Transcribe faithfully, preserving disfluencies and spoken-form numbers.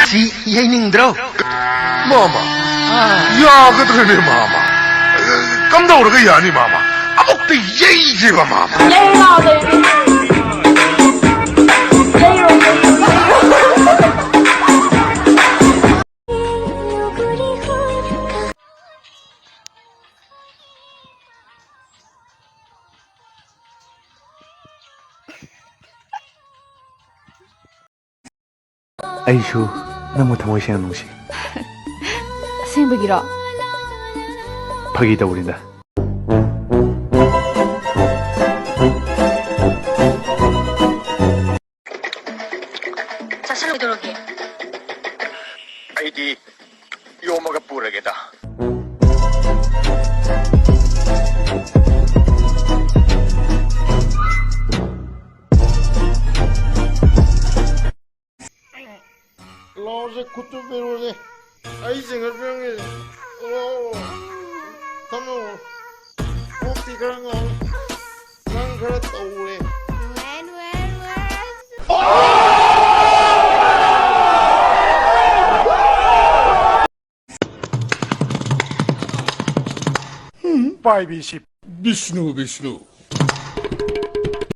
ꯁꯤ ꯌꯩꯅꯤꯡꯗ꯭ꯔꯣ? ꯃꯥꯃ, ꯌꯥꯒꯗ꯭ꯔꯅꯦ, ꯃꯥꯃ? ꯀꯝꯗꯧꯔꯒ ꯌꯥꯅꯤ, ꯃꯥꯃ? ꯑꯃꯨꯛꯇ ꯌꯩꯁꯦꯕ, ꯃꯥꯃ꯫ ꯑꯩꯁꯨ ꯅꯪꯕꯨ ꯊꯃꯣꯏ ꯁꯦꯡꯅ ꯅꯨꯡꯁꯤ꯫ ꯑꯁꯦꯡꯕꯒꯤꯔꯣ? ꯐꯥꯒꯤ ꯇꯧꯕꯅꯤꯗ꯫ ꯆꯥꯁꯜꯂꯣꯏꯗꯧꯔꯒꯦ꯫ ꯑꯩꯗꯤ ꯌꯣꯝꯃꯒ ꯄꯨꯔꯒꯦꯗ꯫ ꯂꯥꯎꯁꯦ, ꯈꯨꯠꯇꯨ ꯄꯤꯔꯨꯁꯦ꯫ ꯑꯩ ꯆꯤꯡꯈꯠꯄꯤꯔꯝꯒꯦ꯫ ꯂꯥꯎ꯫ ꯊꯝꯃꯣ꯫ ꯀꯣꯛꯇꯤ ꯈꯔ ꯉꯥꯎ꯫ ꯅꯪ ꯈꯔ ꯇꯧꯔꯦ꯫ ꯄꯥꯏꯕꯤꯁꯤ꯫ ꯕꯤꯁꯅꯨ, ꯕꯤꯁꯅꯨ꯫